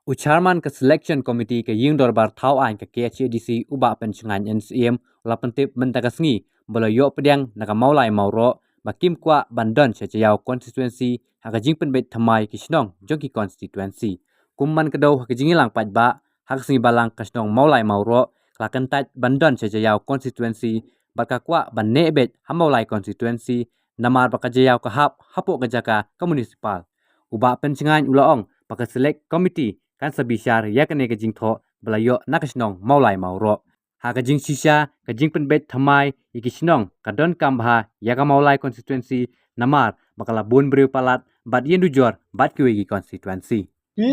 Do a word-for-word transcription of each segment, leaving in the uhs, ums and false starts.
U Chairman ka Selection Committee ka Ïing Dorbar Thaw Aiñ ka K H A D C, u Bah Penshngaiñ N C M, u la pyntip mynta ka sngi ba la ïoh pdiang na ka Mawlai Mawroh ba kim kwah ban don sha Jaïaw constituency ha ka jingpynbeit thymmai ki shnong jong ki constituency. Kum man ka daw ha ka jingïalang paidbah, ha ka sngi Balang ka shnong Mawlai Mawroh ka la kyntait ban don sha Jaïaw constituency bad ka kwah ban neh beit ha Mawlai constituency namar ba ka Jaïaw ka hap hapoh ka jaka ka municipal. U Bah Penshngaiñ u la ong ba ka Select Committee kan sa bishar ïa kane ka jingthoh ba la ïoh na ka shnong Mawlai Mawroh. Ha ka jingshisha, ka jingpynbeit thymmai ïa ki shnong ka donkam bha ïa ka Mawlai constituency namar ba ka la bun briew palat bad ïendujor bad kiwei ki constituency. Phi,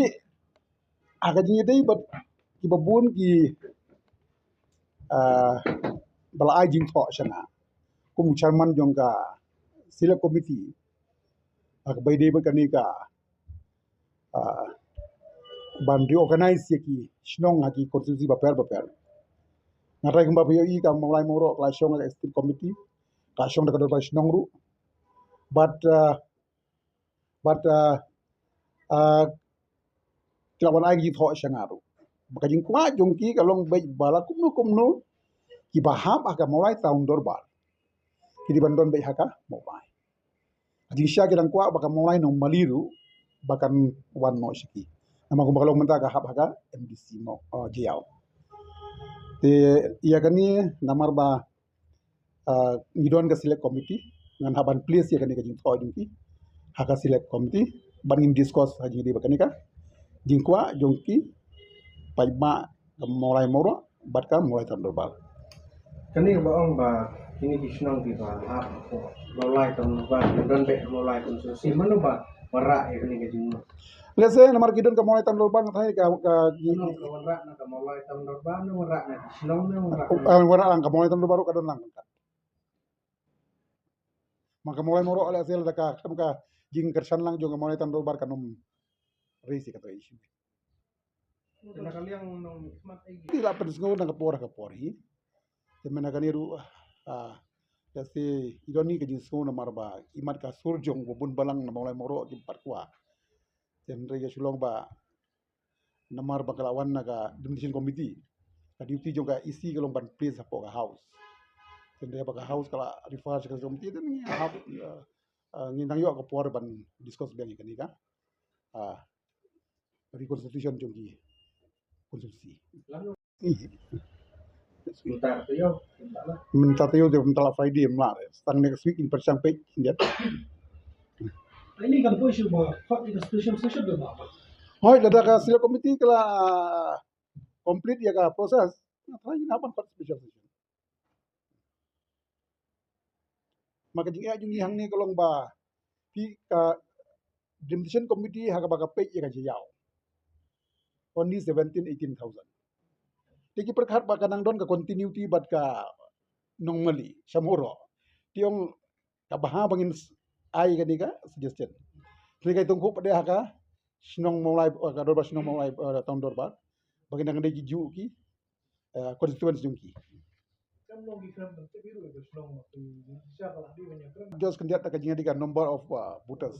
ha ka jingïadei bad kiba bun ki, ah, ba la ai jingthoh sha nga kum u chairman jong ka Select Committee, ha kaba ïadei bad kane ka, ah, ban reorganize ïa ki shnong ha ki constituency bapher bapher. Nga tharai kumba phi ïohi, ka Mawlai Mawroh ka la shong ha ka Executive Committee, ka la shong da ka Dorbar Shnong ruh. Bad, ah, bad, ah, ah, ki la wan ai ka jingthoh sha nga ruh ba ka jingkwah jong ki ka long beit ba la kumno kumno kiba hap ha ka Mawlai Town Dorbar ki dei ban don beit ha ka Mawlai. Ka jingshisha ki dang kwah ba ka Mawlai Nongmali ruh ba kan wan noh sha ki. Namar kumba ka long mynta ka hap ha ka M D C Maw, ah, Jaïaw. Te ïa kane namar ba, ah, ngi don ka Select Committee, ngan hap ban place ïa kane ka jingthoh jong ki ha ka Select Committee ban ngin discuss ha jingdei bad kane ka jingkwah jong ki paidbah ka Mawlai Mawroh bad ka Mawlai Town Dorbar. Kane ba ong ba kine ki shnong kiba hap ha Mawlai Town Dorbar, ki don beit ha Mawlai constituency, mano ba wanrah ïa kane ka jingmut? Lehse namar ki don ka Mawlai Town Dorbar, nga tharai ka, ka, ki, mano ka wanrah na ka Mawlai Town Dorbar, ne wanrah na ki shnong, ne wanrah na, ah, wanrah lang ka Mawlai Town Dorbar ruh ka don lang ka. Ma ka Mawlai Mawroh lehse lada ka, ka jingkyrshan lang jong ka Mawlai Town Dorbar kan ym raise ïa kata ka issue. Te na ka liang u nongmihkhmat, eh, te la pynsngew na ka por ka por hi. Te mynta kane ruh, ah, lehse i don hi ka jingsngew namar ba imat ka sur jong u ba bun balang na Mawlai Mawroh kim pat kwah. Te hynrei ka shu long ba namar ba ka la wan na ka Delimitation Committee, ka duty jong ka E C ka long ban place hapoh ka House. Te hynrei ba ka House ka la refer sha ka committee, te ngi hap, ah, ah, ngin nang ïoh ka por ban discuss biang ïa kane ka, ah, reconstitution jong ki constituency. Mynta taïew, mynta la. Mynta taïew te mynta la Friday, mynta la. Tang next week in pyrshang peit, in dep. Ini kan poi shu ba, hot in special session ba ba. Hoi, lada ka Select Committee ka la complete ïa ka process, nga tharai ngin hap ban hot special session. Ma ka jingeh jong ngi hangne ka long ba phi, ka Delimitation Committee ha kaba ka peit ïa ka Jaïaw, only seventeen, eighteen thousand. Te ki pyrkhat ba ka nang don ka continuity bad ka Nongmali sha Mawroh. Te ong ka bha ba ngin s-, ai kane ka suggestion. Te ka itong khup de ha ka shnong Mawlai, eh, ka Dorbar Shnong Mawlai, eh, Town Dorbar, ba ngin nang dei ki juh ki, eh, constituents jong ki. Just khyndiat da ka jingïadei ka number of, uh, voters.